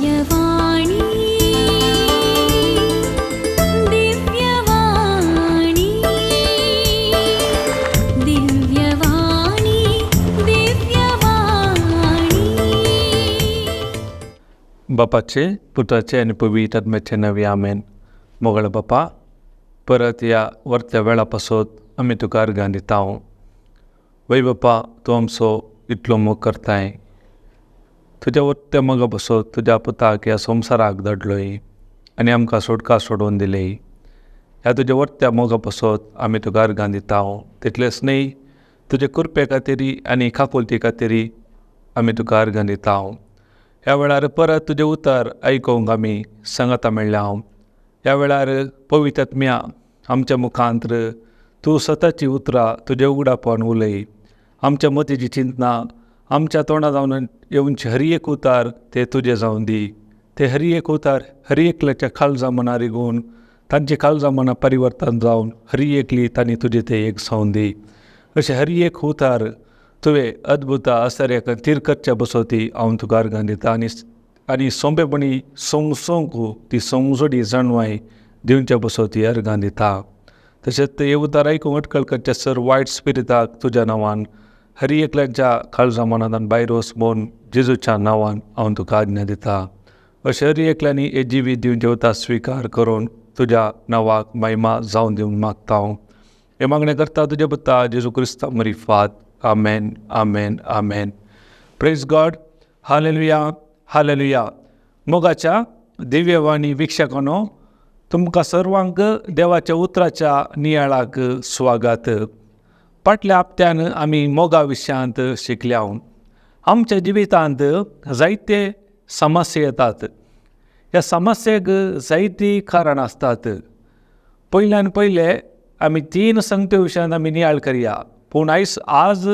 दिव्यवाणी, दिव्यवाणी, दिव्यवाणी, दिव्यवाणी. बापाचे, पुताचे आनी पवित्र आत्म्याचे नवी आमेन. मोगळ बापा, परत ह्या वरत्या वेळा पासत आमी तुका अर्गां दिता. वय बापा, तूं आमचो इतलो मोग करताय. तुज्या वरत्या मोगा पासत तुज्या पुताक ह्या संवसाराक धाडलोय आनी आमकां सोडका सोडोवन दिले. ह्या तुज्या वरत्या मोगा पासत आमी तुका अर्गां दिता. तितलेंच न्हय, तुजे कृपे खातीर आनी काकुळटी खातीर आमी तुका अर्गां दिता. ह्या वेळार परत तुजें उतर आयकूंक आमी सांगाता मेळ्ळ्या. ह्या वेळार पवित्र आत्म्या आमच्या मुखांत तूं स्वताची उतरां तुजें उगडापण उलय. आमच्या मतीची चिंतना आमच्या तोंडा जावन येवचे हर एक उतार ते तुजें जावन दी. ते हर एक उतार हर एकल्याच्या काळजा मनार रिगून तांचे काळजा मनां परिवर्तन जावन हर एकली तांणी तुजें तें एक जावन दी. अशें हर एक उतार तुवें अद्भुत आश्चर्याक तीर करच्या बसोती हांव तुका अर्गां दिता. आनी आनी सोंपेपणी समजोंक ती समजोडी जाणवाय दिवच्या बसोती अर्गां दिता. तशेंच ते उतार आयकूंक अटकळ करच्या सर वायट स्पिरिताक तुज्या नांवान हर एकल्याच्या काळजा मनांत भायर वच म्हूण जेजूच्या नांवान हांव तुका आज्ञा दिता. अशें हर एकल्यांनी हे जिवीत दिवचें उतार स्विकार करून तुज्या नांवाक महिमा जावन दिवंक मागता हांव. हें मागणें करता तुज्या पुता जेजू क्रिस्ता मरिफात. आमेन, आमेन, आमेन. Praise God. Hallelujah, hallelujah. मोगाच्या दिव्यवाणी वीक्षकांनो, तुमकां सर्वांक देवाच्या उतराच्या नियाळाक स्वागत. फाटल्या हप्त्यान आमी मोगा विशयांत शिकल्या. आमच्या जिवितांत जायते समस्या येतात. ह्या समस्येक जायतीं कारणां आसतात. पयल्यान पयले आमी तीन संगते विशयांत आमी नियाळ करया, पूण आयज आज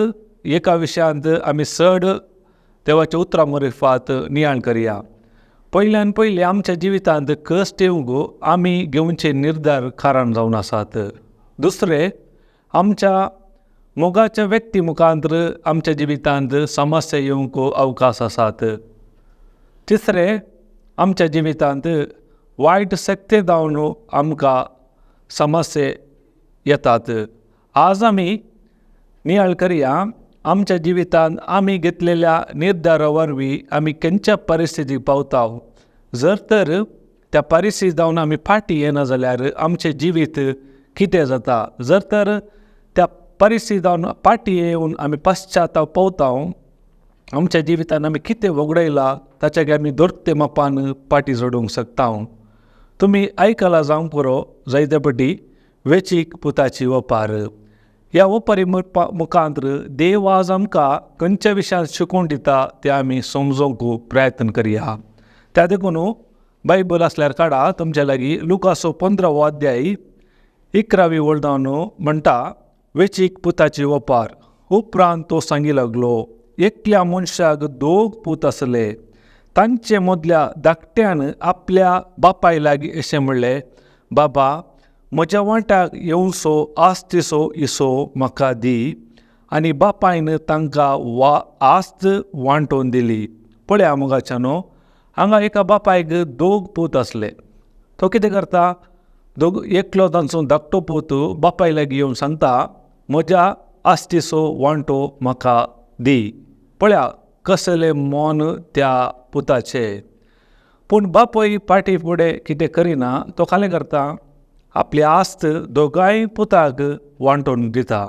एका विशयांत आमी चड देवाच्या उतरां मरिफात नियाळ करया. पयल्यान पयले आमच्या जिवितांत कश्ट येवंक आमी घेवचे निर्धार कारण जावन आसात. दुसरें, आमच्या मोगाच्या व्यक्ती मुखांत आमच्या जिवितांत समस्या येवंक अवकाश आसात. तिसरें, आमच्या जिवितांत वायट शक्ती जावन आमकां समस्या येतात. आज आमी नियाळ करया आमच्या जिवितांत आमी घेतलेल्या निर्धारा वरवीं आमी खंयच्या परिस्थितीक पावता. जर तर त्या परिस्थिती जावन आमी फाटीं येना जाल्यार आमचें जिवीत कितें जाता. जर तर त्या परिस्थिती जावन फाटीं येवन आमी पश्चाताप पावता, आमच्या जिवितान आमी कितें वगडायलां ताच्या आमी दोर्ते मापान फाटीं जोडूंक शकता. तुमी आयकलां जावंक पुरो जायते पटी वेचीक पुताची ओपार. ह्या ओपारी मुखांत देव आज आमकां खंयच्या विशयांत शिकोवन दिता तें आमी समजोवंक प्रयत्न करया. त्या देखून बायबल आसल्यार काडा तुमच्या लागीं लुकासो 15वो अध्याय 11वी वळ जावन म्हणटा, वेचीक पुताची ओपार. उपरांत तो सांगी लागलो, एकल्या मनशाक दोग पूत आसले. तांचे मदल्या धाकट्यान आपल्या बापाय लागीं अशें म्हणलें, बाबा म्हज्या वांट्याक येवचो आस्तिचो इसो म्हाका दी. आनी बापायन तांकां वा आस्त वांटोवन दिली. पळया मोगाच्यानो, हांगा एका बापायक दोग पूत आसले. तो कितें करता, दोग एकलो तांचो धाकटो पूत बापाय लागीं येवन सांगता, म्हज्या आस्तिचो वांटो म्हाका दी. पळया कसलें मन त्या पुताचें. पूण बापूय फाटीं फुडें कितें करिना, तो खालें करता, आपली आस्त दोगांय पुताक वांटोवन दिता.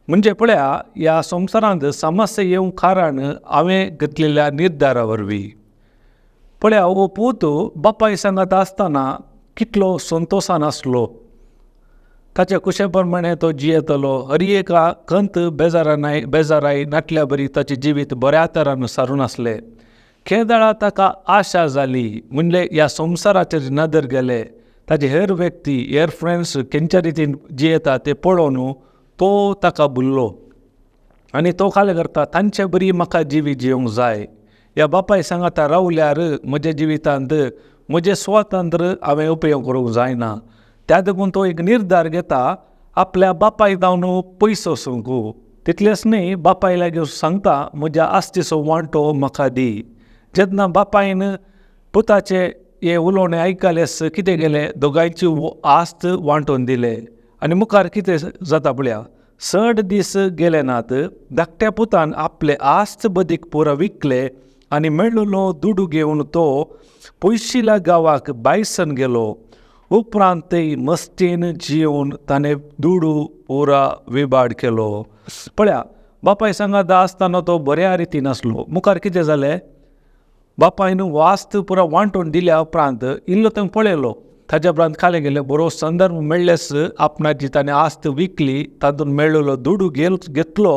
म्हणजे पळया ह्या संवसारांत समस्या येवंक कारण हांवें घेतलेल्या निर्धारा वरवीं. पळया हो पूत बापाय सांगात आसतना कितलो संतोशान आसलो. ताच्या कुशे प्रमाणे तो जियेतलो. हर एका खंत बेजारानाय बेजाराय नाटल्या बरी ताचें जिवीत बऱ्या तरान सारून आसलें. केदळा ताका आशा जाली, म्हणजे ह्या संवसाराचेर नदर गेले, ताजे हेर व्यक्ती हेर फ्रेंड्स खंयच्या रितीन जियेता ते पळोवन तो ताका भुल्लो आनी तो खालें करता, तांचे बरी म्हाका जिवीत जियोंक जाय. ह्या बापाय सांगाता रावल्यार म्हज्या जिवितांत म्हजें स्वातंत्र्य हांवें उपयोग करूंक जायना. त्या देखून तो एक निर्धार घेता आपल्या बापाय जावन पयस वचूंक. तितलेंच न्हय, बापाय लागीं सांगता म्हज्या आस्तीचो वांटो म्हाका दी. जेन्ना बापायन पुताचे हे उलोवणें आयकलेंच कितें केलें, दोगांयची आस्त वांटून दिले. आनी मुखार कितें जाता पळया, चड दीस गेले नात, धाकट्या पुतान आपले आस्त बदीक पुरा विकले आनी मेळिल्लो दुडू घेवन तो पयशिल्या गांवाक बायसन गेलो. उपरांत ते मस्तीन जिवन ताणें दुडू पुरा विबाड केलो. पळया, बापाय सांगात आसतना तो बऱ्या रितीन आसलो. मुखार कितें जालें, बापायन वास्त पुरा वांटून दिल्या उपरांत इल्लो थंय पळयलो, ताज्या उपरांत खालें गेलें, बरो संदर्भ मेळ्ळेच आपणाची ताणें आस्त विकली, तातूंत मेळिल्लो दुडू घेतलो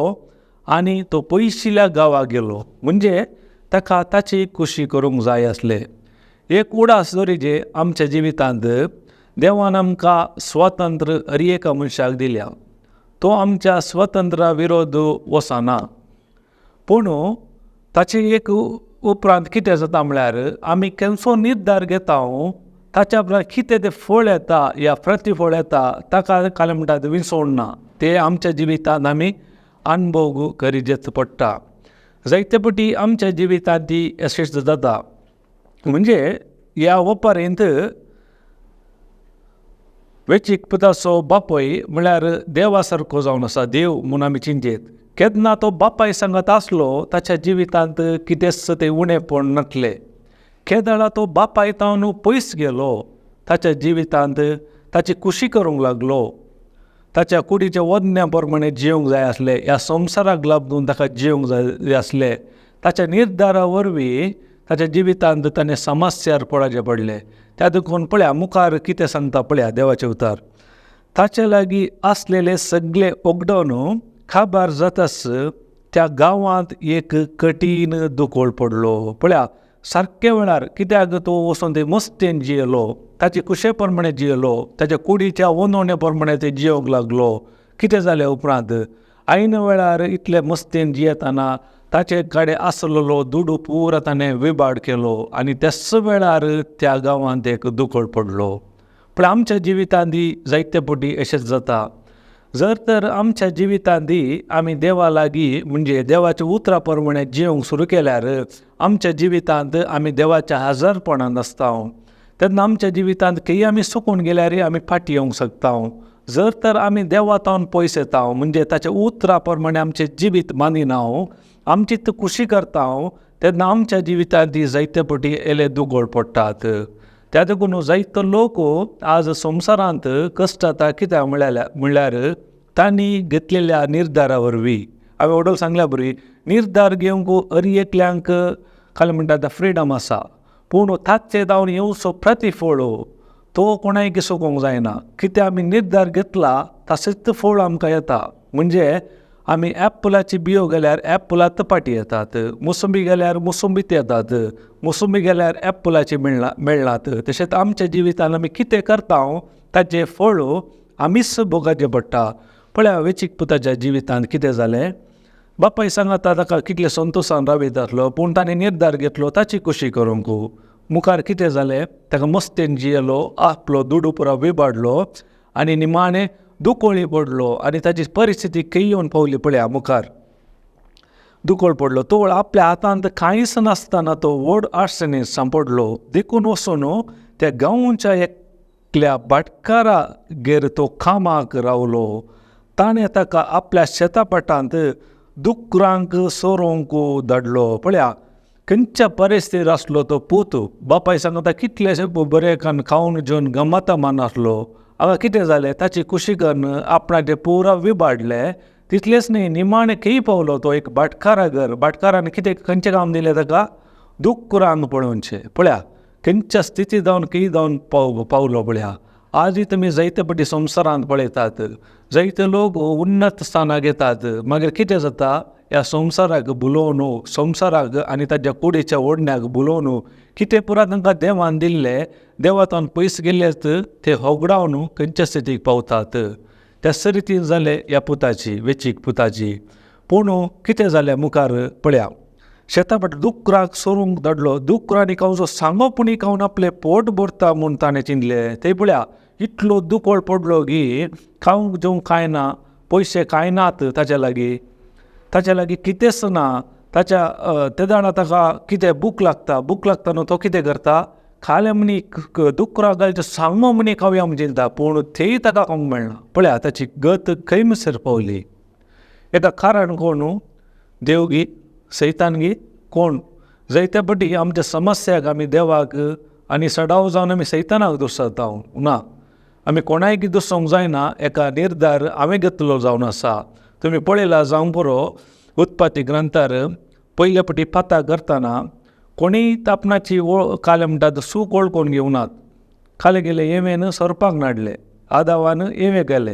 आनी तो पयशिल्या गांवाक गेलो. म्हणजे ताका ताची खुशी करूंक जाय आसले. एक उडास दवरिजे आमच्या जिवितांत देवान आमकां स्वातंत्र्य हर एका मनशाक दिल्या, तो आमच्या स्वतंत्रा विरोध वचना. पूण ताचे एक उपरांत कितें जाता म्हळ्यार आमी केन्सो निर्धार घेता ताच्या उपरांत कितें तें फळ येता या प्रतिफळ येता ताका काल म्हणटात विसवण ना, ते आमच्या जिवितांत आमी अनुभव करीत पडटा. जायते पटी आमच्या जिवितांत ती अशेंच जाता. म्हणजे ह्या ओपारींत वेचीक पुताचो बापूय म्हळ्यार देवा सारको जावन आसा, देव म्हूण आमी चिंतेत. केन्ना तो बापाय सांगत आसलो ताच्या जिवितांत कितेंच तें उणेपण नासलें. केदळा तो बापाय तावन पयस गेलो, ताच्या जिवितांत ताची खुशी करूंक लागलो, ताच्या कुडीच्या वदन्या प्रमाणे जिवंक जाय आसलें, ह्या संवसाराक लागून ताका जिवंक जाय आसलें. ताच्या निर्धारा वरवीं ताच्या जिवितांत ताणें समस्यार पडचें पडलें. त्या देखून पळया मुखार कितें सांगता पळया देवाचें उतार, ताचे लागीं आसलेले सगळे ओगडोन खाबार जाताच त्या गांवांत एक कठीण दुकोळ पडलो. पळया सारके वेळार कित्याक तो वचून ते मस्तेन जियेलो, ताचे कुशे प्रमाणे जियेलो, ताच्या कुडीच्या वनवणे प्रमाणे ते जियोंक लागलो. कितें जालें उपरांत ऐन वेळार इतले मस्तेन जियेतना ताचे कडेन आसलेलो दुडू पुरा ताणें विबाड केलो आनी त्याच वेळार त्या गांवांत एक दुकळ पडलो. पूण आमच्या जिवितांत जायते पटी अशेंच जाता. जर तर आमच्या जिवितांत आमी देवा लागीं म्हणजे देवाच्या उतरा प्रमाणे जिवंक सुरू केल्यार आमच्या जिवितांत आमी देवाच्या हजारपणान आसता. तेन्ना आमच्या जिवितांत खंय आमी चुकून गेल्यार आमी फाटीं येवंक शकता. जर तर आमी देवा तावन पयस येता म्हणजे ताच्या उतरा प्रमाणे आमचें जिवीत मानिना, आमची खुशी करता, तेन्ना आमच्या जिवितांत जायते पटी येले दुगोळ पडटात. त्या देखून जायतो लोक आज संवसारांत कश्ट जाता. कित्याक म्हणल्यार तांणी घेतलेल्या निर्धारा वरवीं. हांवें वडोल सांगल्या बरी निर्धार घेवंक हर एकल्यांक काल म्हणटा फ्रिडम आसा, पूण ताचे जावन येवचो प्रतिफळ तो कोणायक सोकोंक जायना. कित्याक आमी निर्धार घेतला तशेंच फळ आमकां येता. म्हणजे आमी एप्पलाची बियो गेल्यार एप्पलात पाटी येतात, मोसंबी गेल्यार मोसंबीत येतात, मोसंबी गेल्यार एप्पलाची मेळनात. तशेंच आमच्या जिवितान आमी कितें करता ताचें फळ आमीच भोगाचें पडटा. पळया वेचीक पुताच्या जिवितांत कितें जालें, बापाय सांगाता ताका कितले संतोशान रावयत आसलो, पूण ताणें निर्धार घेतलो ताची खुशी करूंक. मुखार कितें जालें, ताका मस्तेन जियेलो, आपलो दुडू पुरा विबाडलो आनी निमाणें दुकोळी पडलो आनी ताची परिस्थिती खंय येवन पावली पळया. मुखार दुकोळ पडलो, तो आपल्या हातांत कांयच नासतना तो व्हड अडचणींत सांपडलो. देखून वचून त्या गांवच्या एकल्या भाटकारागेर तो कामाक रावलो. ताणें ताका आपल्या शेतापाटांत दुकरांक सोरोवंक धाडलो. पळया खंयच्या परिस्थितीर आसलो तो पूत. बापाय सांगता कितलेशे बरें खावन जेवन गमता मान आसलो. हांगा कितें जालें, ताची खुशी करून आपणाचें पुरा विबाडलें. तितलेंच न्ही, निमाणें खंय पावलो तो एक भाटकारागर. भाटकारान कितें खंयचें काम दिलें ताका, दुकरांक पळोवचें. पळया खंयच्या स्थिती जावन खंय जावन पावलो. पळया आजूय तुमी जायते पटी संवसारांत पळयतात, जायते लोक उन्नत स्थानां घेतात, मागीर कितें जाता, ह्या संवसाराक भुलोवन, संवसाराक आनी ताच्या कुडीच्या ओडण्याक भुलोवन कितें पुरा तांकां देवान दिल्लें, देवातान पयस गेल्लेच ते होगडावन खंयच्या स्थितीक पावतात. त्याच रितीन जालें ह्या पुताची, वेचीक पुताची. पूण कितें जालें मुखार पळया, शेतापट दुकराक सोरूंक धाडलो. दुकरांनी खावचो सांगो पुणी खावन आपलें पोट भरता म्हूण ताणें चिंतलें. ते पळया इतलो दुकळ पडलो की खावंक जेवंक कांय ना, पयशे कांय नात ताच्या लागीं, ताच्या लागीं कितेंच ना. ताच्या तेदाळा ताका कितें भूक लागता, भूक लागता न्हू, तो कितें करता, खालें म्हणी दुकरा घालचें सांगो म्हणी खावया म्हण चिंता, पूण तेय ताका खावंक मेळना. पळया ताची गत खंय म्हणसर पावली. एका कारण कोण न्हू, देव गी सैतान गी कोण? जायते पटी आमच्या समस्याक आमी देवाक आनी सडाव जावन आमी सैतानाक दुसता. ना, आमी कोणायक दुसोंक जायना. एका निर्धार हांवें घेतलो जावन आसा. तुमी पळयला जावंक पुरो, उत्पत्ती ग्रंथार पयले पटी पाता करतना कोणीय आपणाची कालें म्हणटात सूख वळखून घेवनात. खाले गेले येवेन सोरपाक नाडले, आदावान येवे गेले.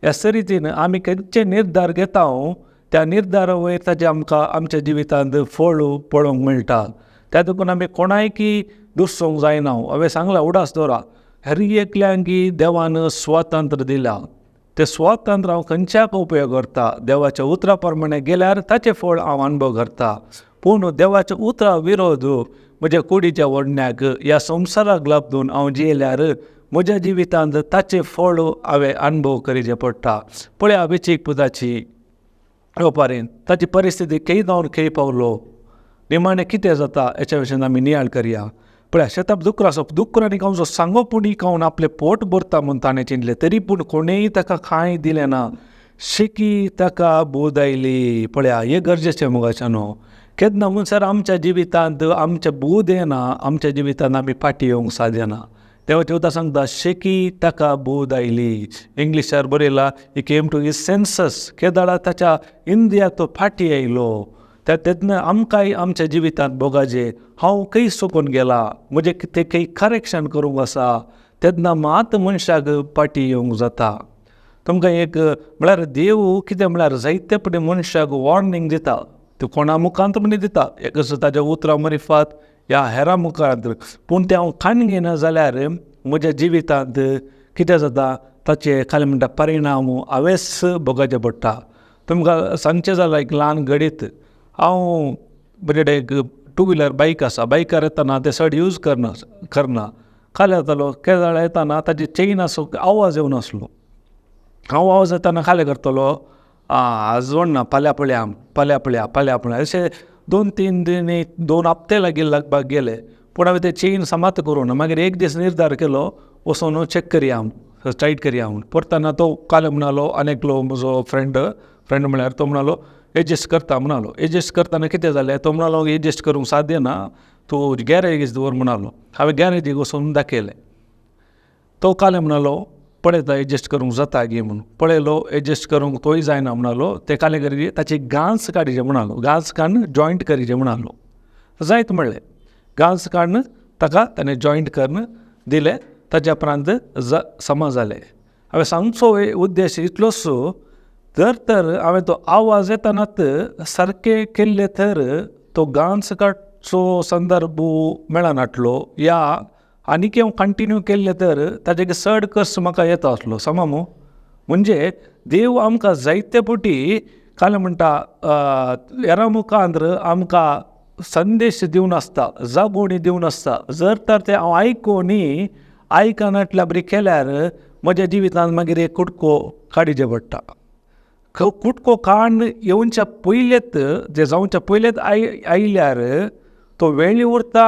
ह्या रितीन आमी खंयचे निर्धार घेता त्या निर्धारा वयर ताचें आमकां आमच्या जिवितांत फळ पळोवंक मेळटा. त्या देखून आमी कोणायकी दुसोंक जायना. हांवें सांगलां उडास दवरा, हर एकल्यांकी देवान स्वातंत्र्य दिलां, तें स्वातंत्र्य हांव खंयच्याक उपयोग करता. देवाच्या उतरा प्रमाणे गेल्यार ताचें फळ हांव अनुभव करता. पूण देवाच्या उतरा विरोध म्हज्या कुडीच्या ओडण्याक ह्या संवसाराक लागून हांव जियेल्यार म्हज्या जिवितांत ताचें फळ हांवें अनुभव करीचें पडटा. पळया वेचीक पुताची वेपारीन ताची परिस्थिती खंय जावन खंय पावलो, निमाणें कितें जाता हेच्या विशीं आमी नियाळ करया. पळया शेताप दुकर आसप, दुकरांनी खावचो सांगो पुणी खावन आपलें पोट भरता म्हूण ताणें चिंतलें, तरी पूण कोणेंय ताका कांय दिलें ना. शेकी ताका बोध आयली. पळया हें गरजेचें मुगाचें न्हू, केन्ना म्हणसर आमच्या जिवितांत आमच्या बोध येना, आमच्या जिवितांत आमी फाटीं येवंक सादना. देवाचें उतर सांगता शेकी ताका बोध आयली. इंग्लिशार बरयला he came to his senses. केदाळा ताच्या इंद्रियाक तो फाटीं आयलो. त्या तेन्ना आमकांय आमच्या जिवितांत भोगाचें, हांव खंय चुकून गेला, म्हजें तें खंय करेक्शन करूंक आसा, तेन्ना मात मनशाक फाटीं येवंक जाता. तुमकां एक म्हळ्यार देव कितें म्हळ्यार जायते पटी मनशाक वॉर्निंग दिता, त्यो कोणा मुखांत म्हण दिता, एक ताच्या उतरां मरिफात ह्या हेरां मुखांत, पूण तें हांव कान घेयना जाल्यार म्हज्या जिवितांत कितें जाता, ताचे खाली म्हणटा परिणाम हांवेंच भोगाचें पडटा. तुमकां सांगचें जाल्यार एक ल्हान घडीत, हांव म्हजे कडेन एक टू व्हिलर बायक आसा, बायकार येतना तें चड यूज करना. खाली जातालो केदळ येतना ताची चेन आसो आवाज येवन आसलो. हांव आवाज येतना खाली करतलो, आज ना फाल्यां पळया फाल्यां पळया फाल्यां पळया अशें 2-3 दीस 2 हप्ते लागीं लागपाक गेले. पूण हांवें तें चेन समात करूं ना. मागीर एक दीस निर्धार केलो वचून चॅक करया, टायट करया म्हूण. परतना तो काल म्हणालो आनी एकलो म्हजो फ्रेंड म्हळ्यार तो म्हणालो एडजस्ट करता म्हणालो. एडजस्ट करतना कितें जालें, तो म्हणालो एडजस्ट करूंक साध्य ना, तूं गॅरेजीक दवर म्हणालो. हांवें गॅरेजीक वचून दाखयलें. तो काल म्हणालो पळयता एडजस्ट करूंक जाता गी म्हणून. पळयलो एडजस्ट करूंक तोय जायना म्हणालो. ते काले करीजे ताची गांस काडीचे म्हणालो, गांस काडून जॉयंट करीचे म्हणालो. जायत म्हणलें, गांस काडून ताका ताणें जॉयंट करून दिलें. ताच्या उपरांत समा जालें. हांवें सांगचो उद्देश इतलोच, जर तर हांवें तो आवाज येतनात सारकें केल्लें तर तो गांस काडचो संदर्भ मेळनाटलो, या आनीक हांव कंटिन्यू केल्लें तर ताजे चड कस म्हाका येता आसलो. समा मू, म्हणजे देव आमकां जायते पटी काल म्हणटा हेरा मुखांत आमकां संदेश दिवन आसता, जागोवणी दिवन आसता. जर तर तें हांव आयकून आयकनाटल्या बरी केल्यार म्हज्या जिवितांत मागीर एक कुटको काडीचें पडटा. कुटको काडून येवच्या पयलेत जे जावच्या पयलेत आयल्यार तो वेळी उरता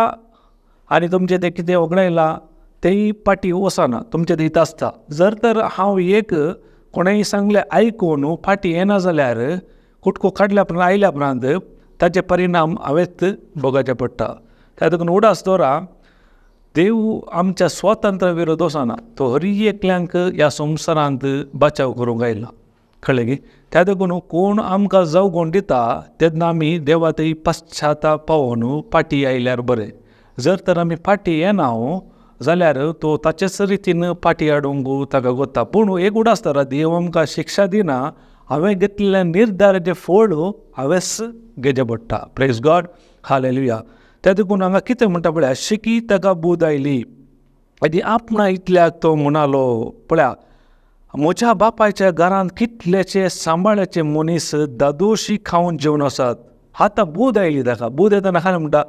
आनी तुमचें तें कितें वगडायलां तेंय फाटीं वचना, तुमचें तें आसता. जर तर हांव एक कोणेंय सांगलें आयकून फाटीं येना जाल्यार कुटको काडल्या उपरांत आयल्या उपरांत ताचे परिणाम हांवेंच भोगाचे पडटा. त्या देखून उडास दवरा, देव आमच्या स्वातंत्र्य विरोध वचना, तो हर एकल्यांक ह्या संवसारांत बचाव करूंक आयला. कळ्ळें की? त्या देखून कोण आमकां जागोवण दिता तेन्ना आमी देवा थंय पश्चाताप पावोन फाटीं आयल्यार बरें. जर तर आमी फाटीं येना जाल्यार तो ताचेच रितीन फाटीं हाडूंक ताका गोता. पूण एक उडास दवरा, देव आमकां शिक्षा दिना, हांवें घेतलेल्या निर्धाराचें फळ हांवेंच घेवचें पडटा. Praise God, hallelujah. त्या देखून हांगा कितें म्हणटा पळया, शेकी ताका बूद आयली आनी आपणा इतल्याक तो म्हणालो, पळया म्हज्या बापायच्या घरांत कितलेचे सांबाळ्याचे मनीस दादोशी खावन जेवन आसात. आतां बूद आयली ताका. बूद येतना खालें म्हणटा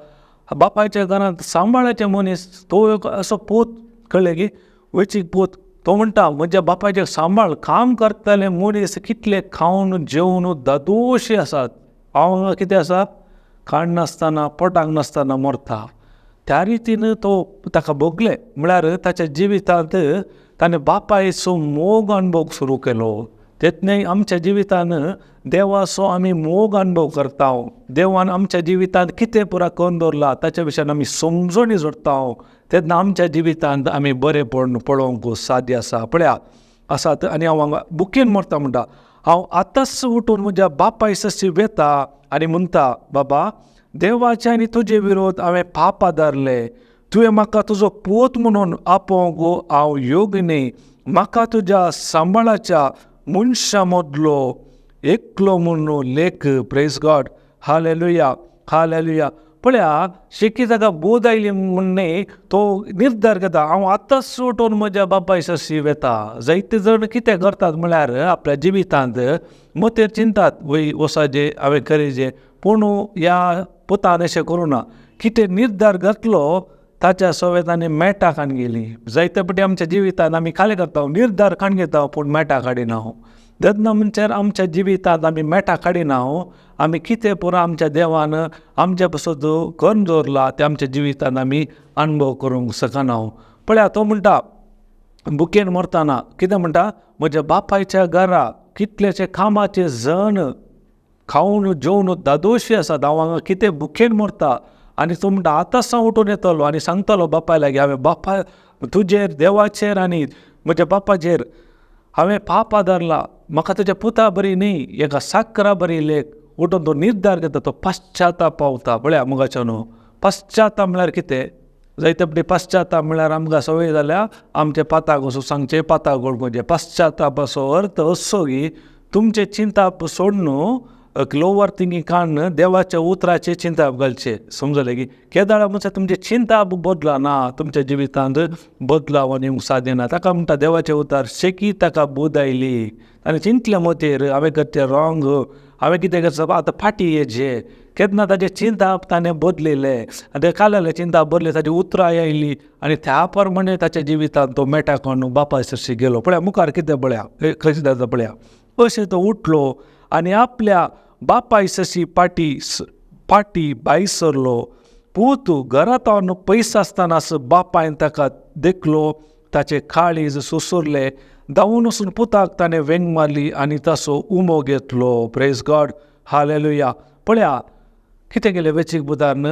बापायच्या घरांत सांबाळ्याचे मनीस, तो एक असो पूत, कळ्ळें की वेचीक पूत, तो म्हणटा म्हज्या बापायचे सांबाळ काम करतले मनीस कितले खावन जेवन दादोशी आसात. हांव हांगा कितें आसा, काण नासतना पोटाक नासतना मरता त्या रितीन तो ताका भोगले. म्हळ्यार ताच्या जिवितांत ताणें बापायचो मोग अणभव सुरू केलो. तेतने आमच्या जिवितान देवाचो आमी मोग अणभव करता. देवान आमच्या जिवितांत कितें पुरा करून दवरला ताच्या विशयान आमी समजणी जोडटा. तेन्ना आमच्या जिवितांत आमी बरें पळोवंक साध्य आसा. पळया आसात आनी हांव हांगा बुकेन मरता म्हणटा, हांव आतांच उठून म्हज्या बापाय सशी वेता आनी म्हणटा, बाबा देवाचे आनी तुजे विरोध हांवें पाप आदारले, तुवें म्हाका तुजो पूत म्हणून आपोवंक हांव योग्य न्ही, म्हाका तुज्या सांबाळाच्या मनशां मदलो एकलो म्हणून लेख. प्रेज गॉड, हालेलुया, हालेलुया. पळया शेकी ताका बोध आयली म्हण न्ही तो निर्धार घेता, हांव आतांच उठून म्हज्या बापाय सशी वेता. जायते जण कितें करतात म्हळ्यार आपल्या जिवितांत मतेर चिंतात वय वसाजे हांवें करीजे, पूण ह्या पुतान अशें करूं ना. कितें निर्धार घातलो ताच्या सवें ताणें मेटां काडून गेली. जायते फावटी आमच्या जिवितांत आमी खाली करता, निर्धार काडून घेता पूण मेटां काडिना. तेन्ना म्हणल्यार आमच्या जिवितांत आमी मेटां काडिना, आमी कितें पुरो आमच्या देवान आमच्या पासत करून दवरला तें आमच्या जिवितांत आमी अणभव करूंक शकना. पळया तो म्हणटा बुकेन मरतना कितें म्हणटा, म्हज्या बापायच्या घरा कितलेशे कामाचे जण खावन जेवन दादोशी आसात, हांव हांगा कितें बुकेन मरता. आनी तो म्हणटा आतांच हांव उठून येतलो आनी सांगतलो बापाय लागीं, हांवें बापाय तुजेर देवाचेर आनी म्हज्या बापाचेर हांवें पाप आदारला, म्हाका तुज्या पुता बरी न्ही एका साकरा बरी लेख. उठून तो निर्धार घेता, तो पश्चाताप पावता. पळया मुगाचो न्हू पश्चाताप म्हळ्यार कितें, जायते फावटी पश्चाताप म्हळ्यार आमकां संवय जाल्या आमचे पाताक वचून सांगचें, पाताक वळखुचें. पश्चातापाचो अर्थ असो की तुमचें चिंताप सोडून लोवर थिंकींग काडून देवाच्या उतराचें चिंताप घालचें. समजलें की केदाळा म्हणल्यार तुमचें चिंताप बदलना, तुमच्या जिवितांत बदलाव येवंक साध्य ना. ताका म्हणटा देवाचें उतर शेकी ताका बूद आयली आनी चिंतलें मोतीर हांवें करचें रॉंग, हांवें कितें करचें आतां फाटीं येचें. केन्ना ताजें चिंताप ताणें बदलिलें आनी कालेलें चिंताप बदलें, ताजी उतरां आयलीं आनी त्या प्रमाणे ताच्या जिवितांत तो मेटा काडून बापाय सरशी गेलो. पळया मुखार कितें पळया खंयचें जाता पळया, अशें तो उठलो आनी आपल्या बापाय सशी पाटी पाटी भायर सरलो. पूत घरांत पयस आसतनाच बापायन ताका देखलो, ताचे काळीज सुसुरलें. धांवून वचून पुताक ताणें वेंग मारली आनी ताचो उमो घेतलो. प्रेज गॉड, हालेलुया. पळया कितें केलें वेचीक पुतान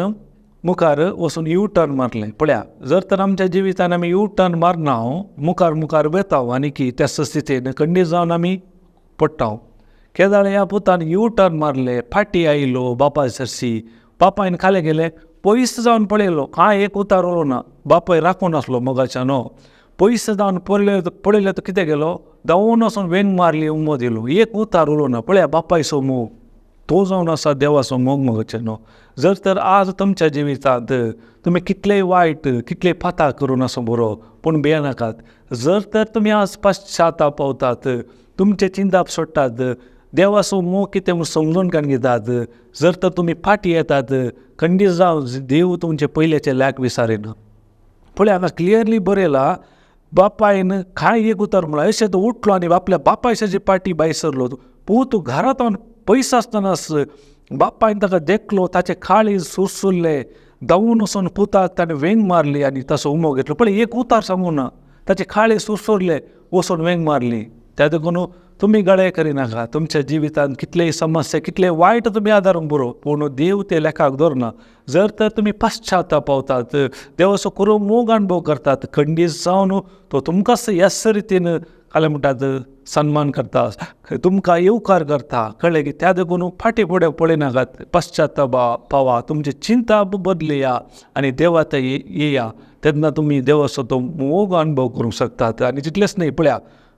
मुखार वचून यू टर्न मारलें. पळया जर तर आमच्या जिवितान आमी यू टर्न मारना मुखार मुखार वेता आनी की त्या स्थितीन खंडीत जावन आमी पडटा. केदाळ ह्या पुतान यू टर्न मारले, फाटीं आयलो बापाय सरशी. बापायन खालें गेलें पयस जावन पळयलो, कांय एक उतार उलो ना, बापाय राखून आसलो मोगाच्यान. पयस जावन पळयलें तो कितें गेलो धांवून वचून वेंग मारली, उमो दिलो, एक उतार उलो ना. पळया बापायचो मोग तो जावन आसा देवाचो मोग मोगाच्यान. जर तर आज तुमच्या जिवितांत तुमी कितलेय वायट कितलेय पाता करून आसूं बरो, पूण भियेनाकात. जर तर तुमी आज पश्चाताप पावतात, तुमचें चिंताप सोडटात, देवाचो मोग कितें म्हूण समजून काडून घेतात, जर तर तुमी फाटीं येतात खंडीत जावन देव तुमचे पयल्याचे लेख विसारिना. पळय हांगा क्लियरली बरयला बापायन कांय एक उतर म्हळां. अशें तो उठलो आनी आपल्या बापायची पाटी भायर सरलो. पूत घरांत पयस आसतनाच बापायन ताका देखलो, ताचें काळीज सुरसुरलें. धांवून वचून पुताक ताणें वेंग मारली आनी ताचो उमो घेतलो. पळय एक उतार सांगूं ना, ताचें काळीज सुरसुरलें, वचून वेंग मारली. त्या देखून तुमी गळे करिनाका. तुमच्या जिवितांत कितलेय समस्या कितले वायट तुमी आदारूंक बरो, पूण देव ते लेखाक दवरना. जर तर तुमी पश्चाताप पावतात, देवाचो खरो मोग अणभव करतात, खंडीत जावन तो तुमकां ह्याच रितीन कालें म्हणटात सन्मान करता, तुमकां येवकार करता. कळ्ळें की त्या देखून फाटीं फुडें पळयनाकात, पश्चाताप पावा, तुमची चिंता बदलया आनी देवा थंय येया. तेन्ना तुमी देवाचो तो मोग अणभव करूंक शकतात. आनी तितलेंच न्हय, पळया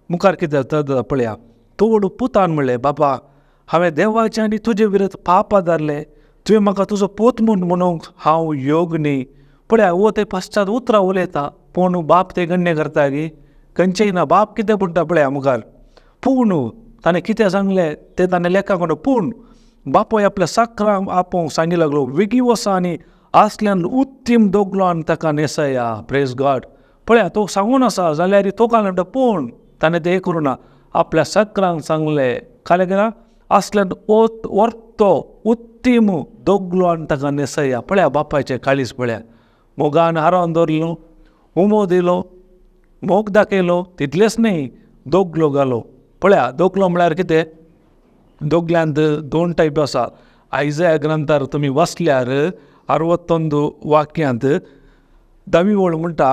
मुखार कितें जाता पळया. तोड पुतान म्हणलें, बाबा हांवें देवाचें आनी तुजे विरुद्ध पाप आदारलें, तुवें म्हाका तुजो पूत म्हूण म्हणूंक हांव योग न्ही. पळया हो ते पश्चात उतरां उलयता, पूण बाप ते गण्य करता की खंयचेय ना. बाप कितें म्हणटा पळया मुखार, पूण ताणें कितें सांगलें तें ताणें लेखा म्हणटा. पूण बापूय आपल्या साकरांक आपोवंक सांगी लागलो, वेगीं वसा आनी आसल्यान उत्तीम दोगलो आनी ताका न्हेसया. प्रेज गॉड. पळया तो सांगून आसा जाल्यार तो काय म्हणटा, पूण ताणें तें करूं ना, आपल्या साकरांक सांगलें. कालें केलां असल्यान वर्तो उत्तीम दोगलो आनी ताका न्हेसया. पळया बापायचें काळीज पळया, मोगान हारोवन दवरलो, उमो दिलो, मोग दाखयलो, तितलेंच न्हय दोगलो घालो. पळया दोगलो म्हळ्यार कितें, दोगल्यांत दोन टायप आसा. आयजया ग्रंथार तुमी वाचल्यार 61 वाक्यांत 10वी ओळ म्हणटा,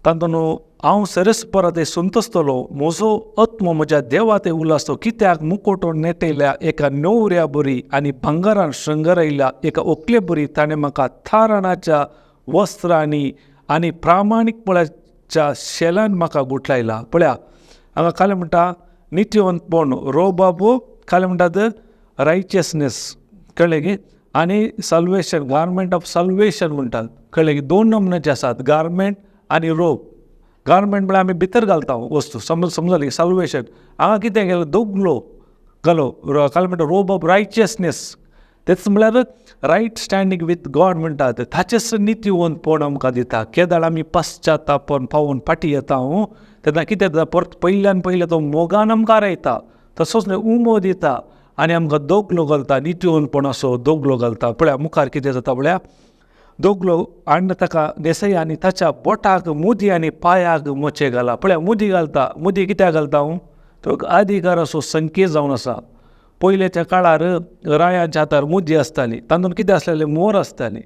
तातूंत हांव सरस परत संतोसतलो, म्हजो आत्मो म्हज्या देवा ते उल्हासतो, कित्याक मुकोटो नेटयल्या एका न्हवऱ्या बरी आनी भांगरान शृंगारयल्या एका ओकले बरी ताणें म्हाका थारणाच्या वस्त्रांनी आनी प्रामाणीकपणाच्या शेलान म्हाका गुठलायला. पळया हांगा खालें म्हणटा नितीवंतपण, रोबाबो खालें म्हणटात रायचियसनेस, कळ्ळें की, आनी साल्वेशन, गार्मेंट ऑफ साल्वेशन म्हणटात, कळ्ळें की. दोन नमुन्याचे आसात, गार्मेंट आनी रोब. गार्मेंट म्हळ्यार आमी भितर घालता वस्तू, समजली. साल्वेशन हांगा कितें केलें, दोगलो घालो, काल म्हणटा रोब ऑफ रायचियसनेस, तेच म्हळ्यार रायट स्टँडींग विथ गॉड म्हणटात, ताचेच नितीवंतपण आमकां दिता. केदाळ आमी पश्चातापण पावून फाटीं येता तेन्ना कितें जाता, परत पयल्यान पयलें तो मोगान आमकां आरयता, तसोच न्हय उमो दिता आनी आमकां दोगलो घालता, नितीवंतपण असो दोगलो घालता. पळया मुखार कितें जाता, पळया दोगलो आनी ताका न्हेसया आनी ताच्या बोटाक मुदी आनी पांयाक मोचे घाला. पळया मुदी घालता, मुदी कित्याक घालता हांव, तो एक अधिकाराचो संकेत जावन आसा. पयल्याच्या काळार रायांच्या हातार मुदी आसताली, तातूंत कितें आसलेलें, मोर आसताली.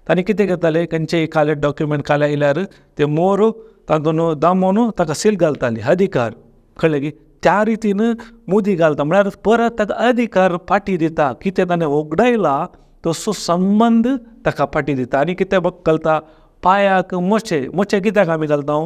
तांणी कितें करताले, खंयचेय काले डॉक्युमेंट काले आयल्यार ते मोर तातूंत दामोन ताका सील घालताली, अधिकार, कळ्ळें की. त्या रितीन मुदी घालता म्हळ्यार परत ताका अधिकार फाटीं दिता, कितें ताणें वगडायला तसो संबंद ताका फाटीं दिता. आनी कितें घालता, पांयाक मोचे. मोचे कित्याक आमी घालता,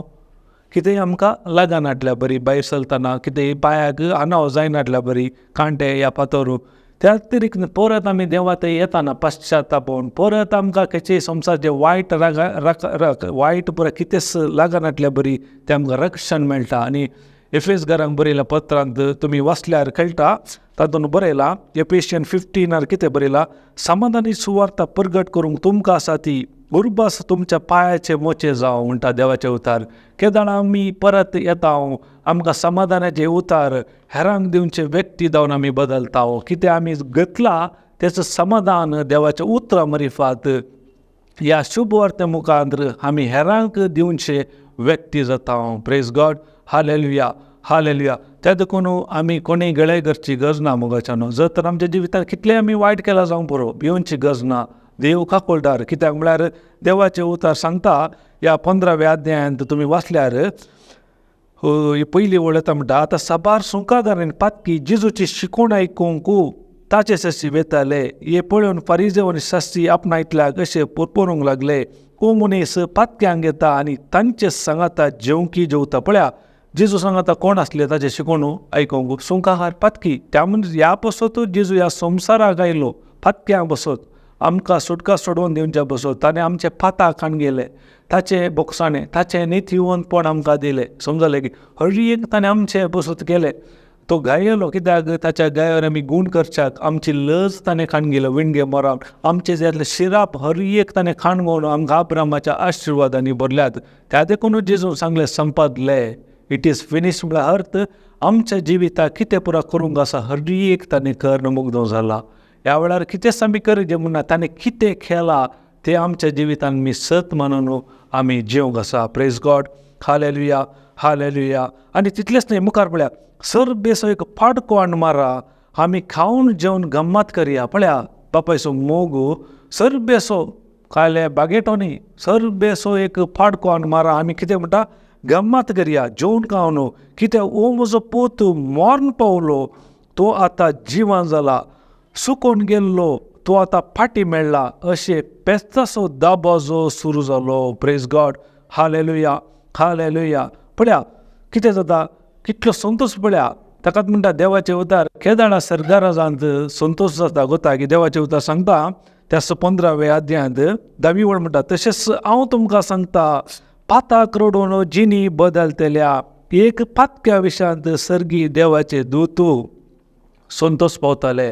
कितेंय आमकां लागनाटल्या बरी, भायर चलतना कितेंय पांयाक अनाव जायनाटल्या बरी, कांटे या फातर. त्या अतिरिक्त परत आमी देवा थंय येताना पश्चातापोवन परत आमकां खंयचेय संवसाराचें वायट वायट पुराय कितेंच लागनाटल्या बरी तें आमकां रक्षण मेळटा. आनी एफेस घरांक बरयल्या पत्रांत तुमी वाचल्यार कळटा, तातूंत बरयलां एपेशियन 15 कितें बरयलां, समाधानी सुवार्ता परगट करूंक तुमकां आसा ती उर्बास तुमच्या पांयाचे मोचे जावं म्हणटा देवाचे उतार. केदाळ आमी परत येता आमकां समाधानाचे उतार हेरांक दिवचे व्यक्ती जावन आमी बदलता. कितें आमी घेतला तेचो समाधान देवाच्या उतरां मरिफात ह्या शुभ वार्ते मुखार आमी हेरांक दिवचे व्यक्ती जाता. प्रेज गॉड, हालेलुया, हालेलुया. त्या देखून आमी कोणीय गळे करची गरज ना मोगाच्यानो. जर तर आमच्या जिवितांत कितलें आमी वायट केलां जावंक पुरो, भिवची गरज ना. देव काकोळदार, कित्याक म्हळ्यार देवाचें उतर सांगता ह्या 15व्या अध्यायांत तुमी वाचल्यार पयली वळ येता म्हणटा, आतां साबार सुंकादार आनी पातकी जेजूची शिकवण आयकूंक ताचे सशी वेताले, हे पळोवन फारिजेव आनी शास्त्री आपणायतल्याक अशें पोरपोरूंक लागले, को मनीस पातक्यांक येता आनी तांचे सांगाता जेवंकी जेवता. पळया जेजू सांगाता कोण आसले ताचें शिकवण आयकूंक, सुंकाहार पातकी. त्या मनीस ह्या पासत जेजू ह्या संवसाराक आयलो, पातक्यां बसत आमकां सुटका सोडोवन दिवच्या बसत. ताणें आमचे पाताक खाण गेले, ताचे बोगसाणें, ताचें नितीवंतपण आमकां दिलें, समजलें की हर एक ताणें आमचें बसत केलें. तो गायलो कित्याक ताच्या गायार आमी गूण करच्याक आमची लज ताणें खाण गेलो, विणगे मरान आमचे जातले शिराप हर एक ताणें खाण घेवन आमकां अब्रामाच्या आशिर्वादांनी भरल्यात. त्या देखून जेजून सांगलें संपादले, it is finish म्हळ्यार अर्थ आमच्या जिविताक कितें पुरा करूंक आसा हर एक ताणें कर्ण मुग्दो जाला. ह्या वेळार कितेंच आमी करचें म्हणना, ताणें कितें केलां तें आमच्या जिवितान आमी सत मानून आमी जिवंक आसा. प्रेज गॉड, हालेलुया, हालेलुया. आनी तितलेंच न्हय मुखार पळया, सर बेसो एक पाडको हाडून मारा, आमी खावन जेवन गम्मत करया. पळया बापायचो मोग, सर बेसो कायले बागेटो न्ही, सर बेसो एक पाडको हाडून मारा, आमी कितें म्हणटा गम्मत करया, जेवन खावन. कित्याक ओ म्हजो पूत मरण पावलो, तो आतां जिवन जाला, सुकोन गेल्लो तो आतां फाटीं मेळ्ळा, अशें पेस्ताचो दाबाजो सुरू जालो. प्रेज गॉड, हालेलुया, हालेलुया. पळया कितें जाता, कितलो संतोश पळया. ताकाच म्हणटा देवाचें उतार केदाळा सरकारांत संतोश जाता गोता की देवाचें उतार सांगता त्या 15व्या अध्यायांत 10वी वळ म्हणटा, तशेंच हांव तुमकां सांगता पाताक रडून जिणी बदलतल्या एक पातक्या विशयांत सर्गी देवाचे दूत संतोश पावताले.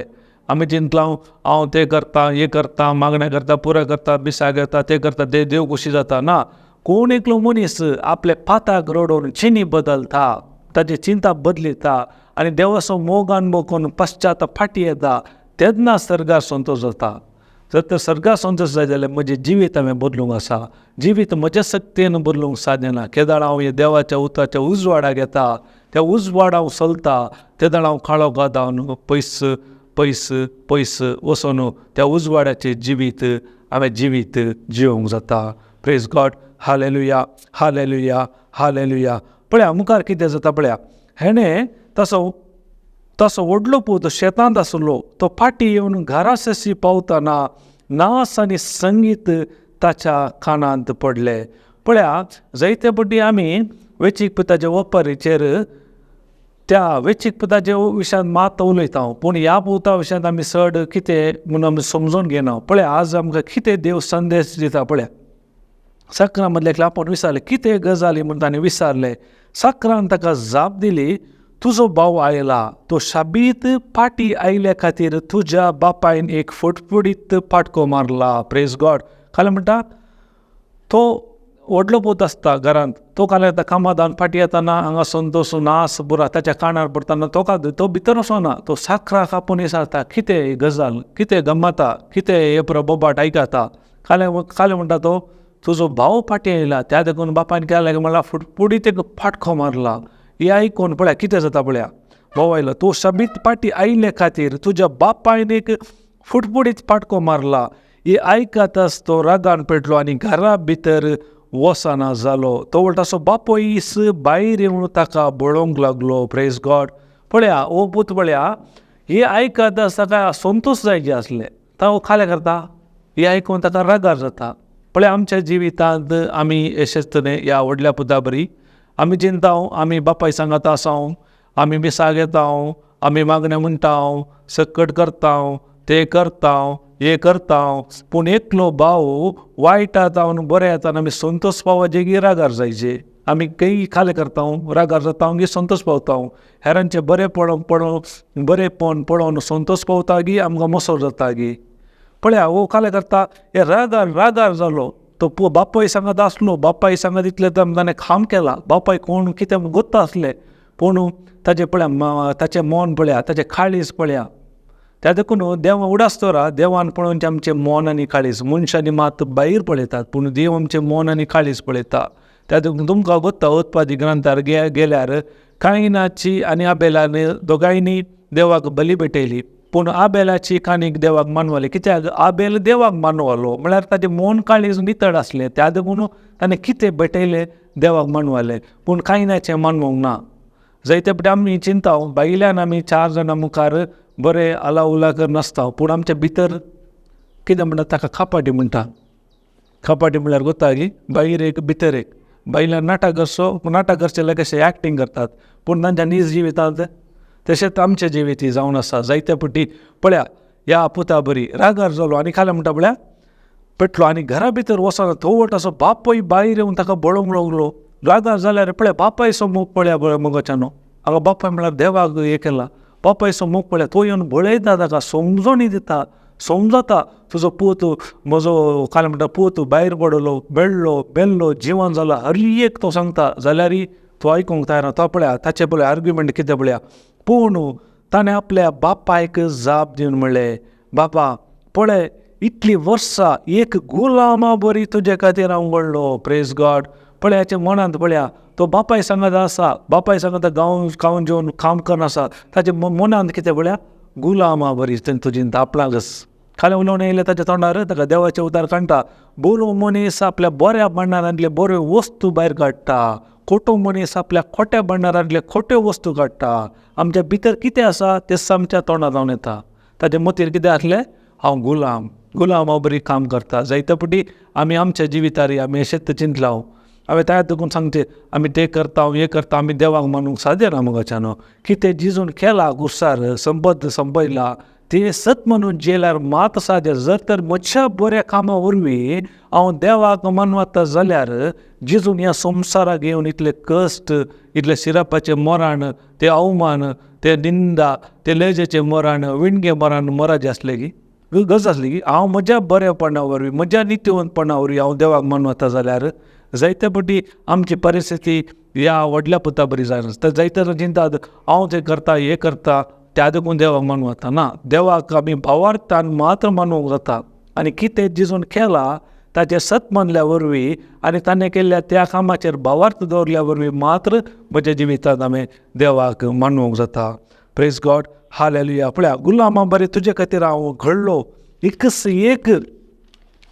आमी चिंतलां हांव तें करता, हें करता, मागणें करता, पुरो करता, मिसां करता, तें करता, ते देव खोशी जाता ना. कोण एकलो मनीस आपले पाताक रडोवन चिनी बदलता, ताची चिंता बदलिता आनी देवाचो मोग अनुभव करून पश्चाताप फाटी येता तेन्ना सर्गार संतोश जाता. जर तर सर्गार संतोश जाय जाल्यार म्हजें जिवीत हांवें बदलूंक आसा. जिवीत म्हज्या शक्तीन बदलूंक साध्य ना. केदाळ हांव ह्या देवाच्या उतराच्या उजवाडाक येता, त्या उजवाड हांव चलता, तेदाळ हांव काळो गादावन पयस पयस पयस वचून त्या उजवाडाचें जिवीत हांवें जिवीत जिवंक जाता. Praise God. Hallelujah, hallelujah, hallelujah. पळया मुखार कितें जाता पळया. हेणें तसो तसो व्हडलो पूत शेतांत आसलो, तो फाटीं येवन घरा सशी पावतना नाच आनी संगीत ताच्या कानांत पडलें. पळया जायते फावटी आमी वेचीक पुताच्या वपारीचेर त्या वेचीक पुताच्या विशयांत मात उलयता, पूण ह्या पुता विशयांत आमी चड कितें म्हूण आमी समजून घेना. पळया आज आमकां कितें देव संदेश दिता पळया. साकरा मदल्या एकल्या आपोवन विचारलें कितें गजाली म्हूण ताणें विचारलें. साकरान ताका जाप दिली, तुजो भाव आयला, तो शाबीत पाटी आयल्या खातीर तुज्या बापायन एक फुटफुडीत पाटको मारला. Praise God. काल म्हणटा तो व्हडलो पूत आसता घरांत, तो काल येता कामादान फाटी येताना हांगा संतोश नास बुरा ताच्या कानार पडटाना तो भितर वचना, तो साकराक आपोवन विचारता कितें गजाल, कितें गमता, कितें हे बोबाट आयकता. काल काल म्हणटा तो तुजो भाव फाटी आयला, त्या देखून बापायन केला म्हणल्यार फुटफुडीत एक फाटको मारला. हे आयकून पळया कितें जाता पळया. भाव आयलो, तूं शबीत पाटी आयिल्ले खातीर तुज्या बापायन एक फुटफुडीत फाटको मारला. हे आयकताच तो रागान पेटलो आनी घरा भितर वचना जालो. तो वळटा बापूय भायर येवन ताका बळोवंक लागलो. Praise God. पळया हो पूत पळया हे आयकताच ताका संतोश जायचे आसले, तो खालें करता, हे आयकून ताका रागार जाता. पळया आमच्या जिवितांत आमी अशेंच तरेन ह्या व्हडल्या पुता बरी आमी चिंता, आमी बापाय सांगात आसा, आमी मिसाक येता, आमी मागणें म्हणटा, सकट करता, ते करता, हे करता, पूण एकलो भाव वायट जावन बरें येता आमी संतोश पावपाचे की रागार जायचे. आमी खंय खालें करता, रागार जाता की संतोश पावता. हेरांचें बरें पळोवन बरेंपण पळोवन संतोश पावता की आमकां मोसो जाता की. पळया हो खालें करता, हे रागार रागार जालो. तो बापाय सांगात आसलो, बापाय सांगात इतलें ताणें काम केलां, बापाय कोण कितें म्हूण गोत्ता आसलें, पूण ताचें पळया ताचें मन पळया, ताचें काळीज पळया. त्या देखून देव उडास दवरा, देवान पळोवन आमचें मन आनी काळीज. मनशांनी मात भायर पळयतात, पूण देव आमचें मन आनी काळीज पळयता. त्या देखून तुमकां गोत्ता उत्पादी ग्रंथार गेल्यार कायनाची आनी आबेलान दोगांयनी देवाक बली भेटयली, पूण आबेलाची काणीक देवाक मानवली. कित्याक आबेल देवाक मानवलो म्हळ्यार ताचें मन काळीज नितळ आसलें, त्या देखून ताणें कितें भेटयलें देवाक मानवलें, पूण कायनाचें मानवंक ना. जायते फावटी आमी चिंता भायल्यान आमी चार जाणां मुखार बरें आला उला कर नासता, पूण आमच्या भितर कितें म्हणटा ताका खापाटी म्हणटा. खापाटी म्हणल्यार गोता की भायर एक भितर एक. भायल्यान नाटक करचो, नाटक करचे कशें एक्टींग करतात, पूण तांच्या नीज जिवितांत तशेंच आमचें जिवीत जावन आसा. जायते फावटी पळया ह्या पुता बरी रागार जालो आनी खालें म्हणटा पळया पेटलो आनी घरा भितर वचना. तो वट असो बापूय भायर येवन ताका बळोवंक लागलो. रागार जाल्यार पळया बापायचो मोग पळया बळय मगोच्यानो. हांगा बापाय म्हळ्यार देवाक हें केला, बापायचो मोग पळया, तो येवन बळयता ताका, समजोणी दिता, समजता तुजो पूत म्हजो काल म्हणटा पूत भायर पडलो, बेडलो, बेल्लो, जिवन जाला, हर एक तो सांगता. जाल्यारय तो आयकूंक तयार ना. तो पळया ताचें पळया आर्ग्युमेंट कितें पळया. पूण ताणें आपल्या बापायक जाप दिवन म्हणलें, बापा पळय इतलीं वर्सां एक गुलामा बरी तुजे खातीर हांव घडलो. Praise God. पळय हाच्या मनांत पळया तो बापाय सांगात आसा, बापाय सांगात गांव खावन जेवन काम करना आसा, ताच्या मनांत कितें पळया गुलामा बरी तुजी आपणाकच खालें उलोवन येयलें ताच्या तोंडार, ताका देवाचें उतार काडटा. बरो मनीस आपल्या बऱ्या भांडारांतले बऱ्यो वस्तू भायर काडटा, खोटो मनीस आपल्या खोट्या भांडारांतले खोट्यो वस्तू काडटा. आमच्या भितर कितें आसा तें आमच्या तोंडार जावन येता. ताचे मतीर कितें आसलें, हांव गुलाम, गुलामा बरी काम करता. जायते फावटी आमी आमच्या जिवितारी आमी अशेंच चिंतलां. हांवें तयार देखून सांगचें आमी तें करता, हें करता, आमी देवाक मानूंक साध्य ना मगोच्यानो. कितें जिजून केला गुरसार संपत संपयला तें सत म्हणून जेल्यार मात साध्य. जर तर म्हज्या बऱ्या कामां वरवीं हांव देवाक मानवता जाल्यार जिजून ह्या संवसाराक येवन इतले कश्ट, इतले शिरापाचें मरण, तें अवमान, तें निंदा, तें लेजेचें मरण, विणगे मरण मराचें आसलें की गरज आसली की हांव म्हज्या बरेपणा वरवीं, म्हज्या नितीवंतपणा वरवीं हांव देवाक मानवता जाल्यार जायते फावटी आमची परिस्थिती ह्या व्हडल्या पुता बरी जायना. तर जायते जाण चिंतात हांव तें करता हें करता त्या देखून देवाक मानूंक जाता ना. देवाक आमी भावार्थान मात्र मानूंक जाता आनी कितें जेजून केलां ताचें सत मानल्या वरवीं आनी ताणें केल्ल्या त्या कामाचेर भावार्थ दवरल्या वरवीं मात्र म्हज्या जिवितांत आमी देवाक मानूंक जाता. Praise God, hallelujah. पळया गुलामा बरें तुजे खातीर हांव घडलो, एकच एक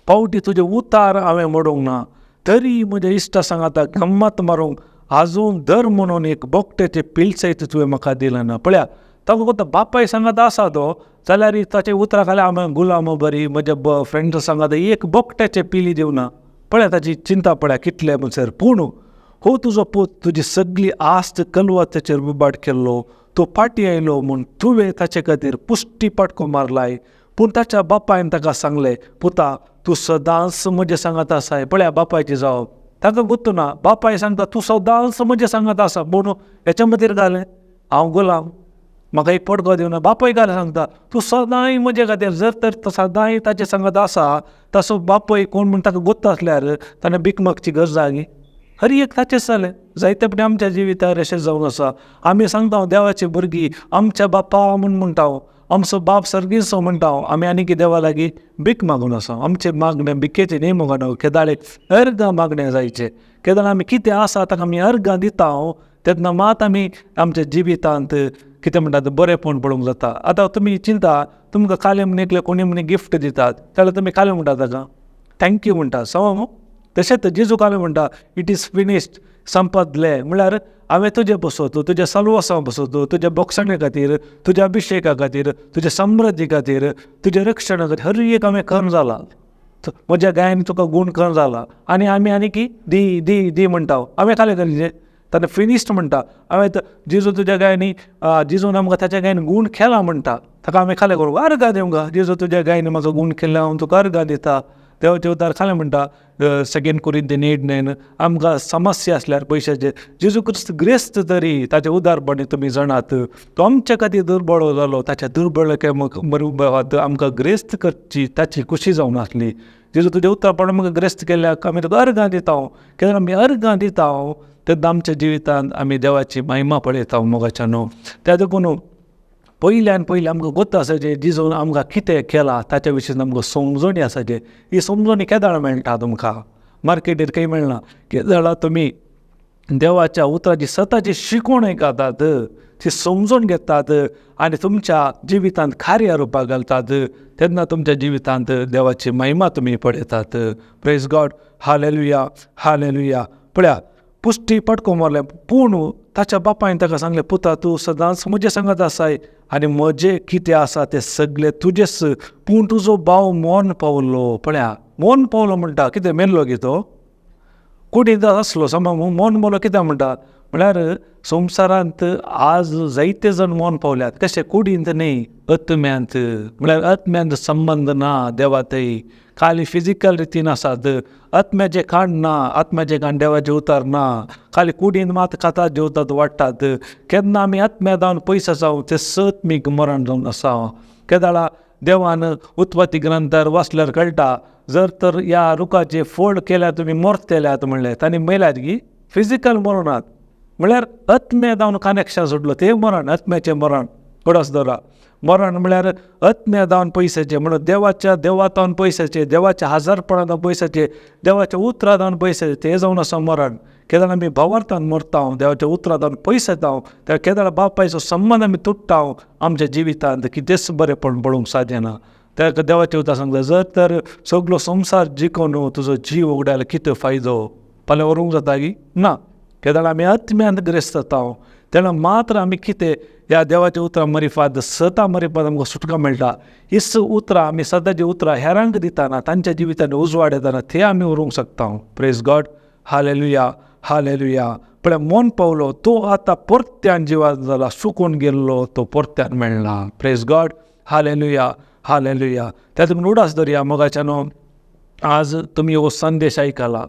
पावटी तुजें उतार हांवें मोडूंक ना, तरी म्हज्या इश्टा सांगाता गम्मत मारूंक आजून दर म्हणून एक बोकट्याचें पील सयत तुवें म्हाका दिलें ना. पळया ताका कोता बापाय सांगात आसा तो जाल्यार ताचे उतरां खाल्या हांवें गुलाम बरी म्हज्या फ्रेंड्सा सांगाता एक बोकट्याचें पिली दिवना. पळया ताची चिंता पळया कितले म्हणसर. पूण हो तुजो पूत तुजी सगली आस्त कलवताचेर उबाट केल्लो, तो फाटीं आयलो म्हूण तुवें ताचे खातीर पुश्टी पाटको मारलाय. पूण ताच्या बापायन ताका सांगलें, पुता तूं सदांच म्हजें सांगात आसाय. पळया बापायची जावप ताका गुत्तू ना. बापाय सांगता तूं सदांच म्हजें सांगात आसा, पूण हेच्या मतीर घालें हांव गुलाम, म्हाका एक पडको दिवना. बापाय घालें सांगता तूं सदांय म्हजे खातीर, जर तर सदांय ताचें सांगात आसा तसो बापय कोण म्हूण ताका गुत्त आसल्यार ताणें भीक मागची गरज आहा गी? हर एक ताचेंच जालें. जायते फावटी आमच्या जिवितार अशें जावन आसा. आमी सांगता देवाची भुरगीं आमच्या बापा म्हूण म्हणटा, आमचो बाप सर्गीचो म्हणटा, आमी आनी कितें देवा लागीं भीक मागून आसा. आमचें मागणें भिकेचें न्ही मुगो, केदाळे अर्गां मागणें जायचें. केदाळ आमी कितें आसा ताका आमी अर्गां दिता तेन्ना मात आमी आमच्या जिवितांत कितें म्हणटात बरेंपण पळोवंक जाता. आतां तुमी चिंता, तुमकां काले म्हण एकले कोणी म्हण गिफ्ट दितात जाल्यार तुमी काले म्हणटा ताका thank you म्हणटा, समा मू? तशेंच जेजू काले म्हणटा it is finished, संपतलें. म्हणल्यार हांवें तुजें बसवतो, तुज्या सलवासां बसवतो, तुज्या बोगसाणे खातीर, तुज्या अभिशेका खातीर, तुज्या समृद्धी खातीर, तुज्या रक्षणा खातीर हर एक हांवें करून जाला. म्हज्या गायन तुका गूण करून जाला. आनी आमी आनी की दी दी दी म्हणटा. हांवें कालें करीजे ताणें फिनिश्ड म्हणटा. हांवें जेजू तुज्या गायनी जेजून आमकां ताच्या गायन गूण केला म्हणटा, ताका हांवें खालें करूं अर्गां दिवंक. जेजू तुज्या गायन म्हाका गूण केल्लें हांव तुका अर्गां दिता. देवाचे उतार खालें म्हणटा 2 Corinthians 8:9 आमकां समस्या आसल्यार पयशाचेर जेजू क्रिस्त ग्रेस्त तरी ताचे उदारपणी तुमी जाणात, तो आमच्या खातीर दुर्बळ जालो, ताच्या दुर्बळ मरुबात आमकां ग्रेस्त करची ताची खुशी जावन आसली. जेजू तुज्या उतारपण आमकां ग्रेस्त केल्याक आमी तुका अर्गां दिता. केन्ना आमी अर्गां दिता तेन्ना आमच्या जिवितांत आमी देवाची महिमा पळयता मोगाच्या न्हू. त्या देखून पयल्यान पयलीं आमकां गोत्त आसाचें जेजून आमकां कितें केलां ताच्या विशीं आमकां समजणी आसाचें. ही समजणी केदाळ मेळटा तुमकां? मार्केटीर खंय मेळना. केदाळा तुमी देवाच्या उतराची सताची शिकवण आयकतात, ती समजून घेतात आनी तुमच्या जिवितांत कार्य रुपाक घालतात तेन्ना तुमच्या जिवितांत देवाची महिमा तुमी पळयतात. प्रेज गॉड, हालेलुया, हालेलुया. पळया पुश्टी पटको मारलें, पूण ताच्या बापायन ताका सांगलें, पुता तूं सदांच म्हजें सांगात आसाय आनी म्हजें कितें आसा तें सगळें तुजेच, पूण तुजो भाव मोन पावलो. पळया मोन पावलो म्हणटा, कितें मेल्लो गी तो? कुडींत आसलो समज मोन पावलो कितें म्हणटा? म्हळ्यार संवसारांत आज जायते जाण मोन पावल्यात. कशें? कुडींत न्ही, आत्म्यांत. म्हळ्यार आत्म्यांत संबंद ना देवा थंय, खाली फिजिकल रितीन आसात. आत्म्याचें काण ना, आत्म्याचें काण देवाचें उतार ना, खाली कुडीन मात खातात जेवतात वाडटात. केन्ना आमी आत्म्या जावन पयस आसा तें सत्मीक मरण जावन आसा. केदाळा देवान उत्पत्ती ग्रंथार वाचल्यार कळटा, जर तर ह्या रुखाचें फोड केल्यार तुमी मरतल्यात म्हणलें, तांणी मेल्यात गी फिजिकल मरणात. म्हळ्यार आत्म्या जावन कनेक्शन सोडलो तें मरण, आत्म्याचें मरण. उगडास दवरा, मरण म्हळ्यार आत्म्या जावन पयशाचें, म्हणून देवाच्या देवातावन पयशाचें, देवाच्या हजारपणा जावन पयशाचें, देवाच्या उतरां जावन पयशाचें, तें जावन आसा मरण. केदाळ आमी भावार्थान मरता, देवाच्या उतरां जावन पयस येता, त्या केदाळ बापायचो संबंद आमी तुट्टा, आमच्या जिवितांत कितेंच बरेंपण पळोवंक साध्य ना. त्या देवाचें उतर सांगता, जर तर सगलो संवसार जिखून तुजो जीव उगडायल्यार कितें फायदो? फाल्यां व्हरूंक जाता गी ना. केदाळ आमी आत्म्यांत ग्रेस्त जाता तेन्ना मात्र आमी कितें ह्या देवाच्या उतरां मरिफाद सदां मरिफाद आमकां सुटका मेळटा. हीच उतरां आमी सदांचीं उतरां हेरांक दितना, तांच्या जिवितांत उजवाड येताना ते आमी उरूंक शकता. प्रेज गॉड, हालेलुया, हालेलुया. पळय मोन पावलो तो आतां परत्यान जिवान जाला, सुकून गेल्लो तो परत्यान मेळना. प्रेज गॉड, हालेलुया, हालेलुया. त्या तुमी उडास धरया मोगाच्यानो, आज तुमी हो संदेश आयकला,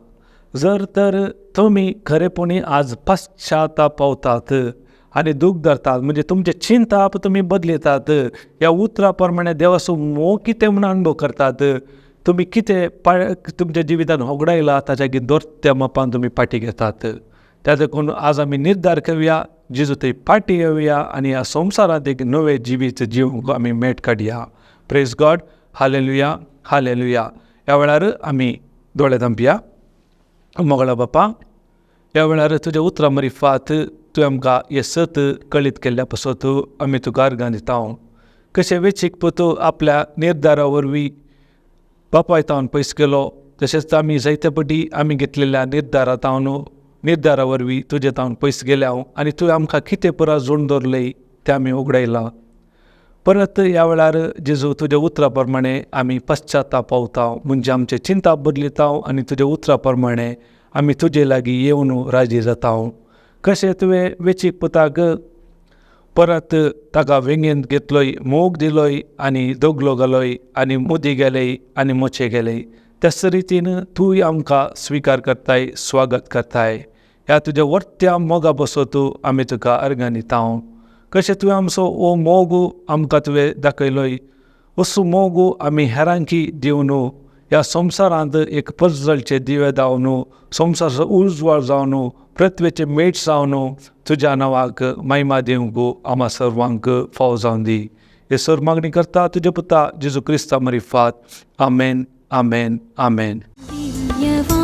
जर तर तुमी खरेपणी आज पश्चाताप पावतात आनी दूख धरतात, म्हणजे तुमचें चिंताप तुमी बदलयतात, ह्या उतरा प्रमाणे देवाचो मोग कितें म्हूण अणभव करतात, तुमी कितें तुमच्या जिवितान होगडायला ताच्या दोरत्या मापान तुमी फाटी घेतात. त्या देखून आज आमी निर्धार करुया, जेजू थंय फाटी येवया आनी ह्या संवसारांत एक नवें जिवीत जिवंक आमी मेट काडया. Praise God, hallelujah, hallelujah. ह्या वेळार आमी दोळे धांपया. मोगळा बापा, ह्या वेळार तुज्या उतरां मरिफात तुवें आमकां हें सत कळीत केल्ल्या पासत आमी तुका अर्गां दिता. कशें वेचीक पुतू आपल्या निर्धारा वरवीं बापाय तावन पयस गेलो, तशेंच आमी जायते पटी आमी घेतलेल्या निर्धारा तावन निर्धारा वरवीं तुजे तावन पयस गेल्या आनी तुवें आमकां कितें पुरा जोडून दवरलें तें आमी उगडायलां. परत ह्या वेळार जेजू तुज्या उतरा प्रमाणे आमी पश्चाताप पावता, म्हणजे आमचें चिंता बदलिता आनी तुज्या उतरा प्रमाणे आमी तुजे लागीं येवन राजी जाता. कशें तुवें वेचीक पुताक परत ताका वेंगेंत घेतलोय, मोग दिलोय आनी दोगलो घालोय आनी मुदी गेले आनी मोचे गेले, त्याच रितीन तूंय आमकां स्विकार करताय, स्वागत करताय. ह्या तुज्या वर्त्या मोगा बसत आमी तुका अर्गां दिता. कशें तुवें आमचो हो मोग आमकां तुवें दाखयलोय, असो मोग आमी हेरांकी दिवन ह्या संवसारांत एक पर्जळचे दिवे जावन, संवसार उजवाड जावन, पृथ्वेचे मेट जावन तुज्या नांवाक महिमा दिवंक आमा सर्वांक फाव जावन दी. हे सर मागणी करता तुज्या पुता जेजू क्रिस्ता मरिफात. आमेन, आमेन, आमेन. दिव्यवाणी.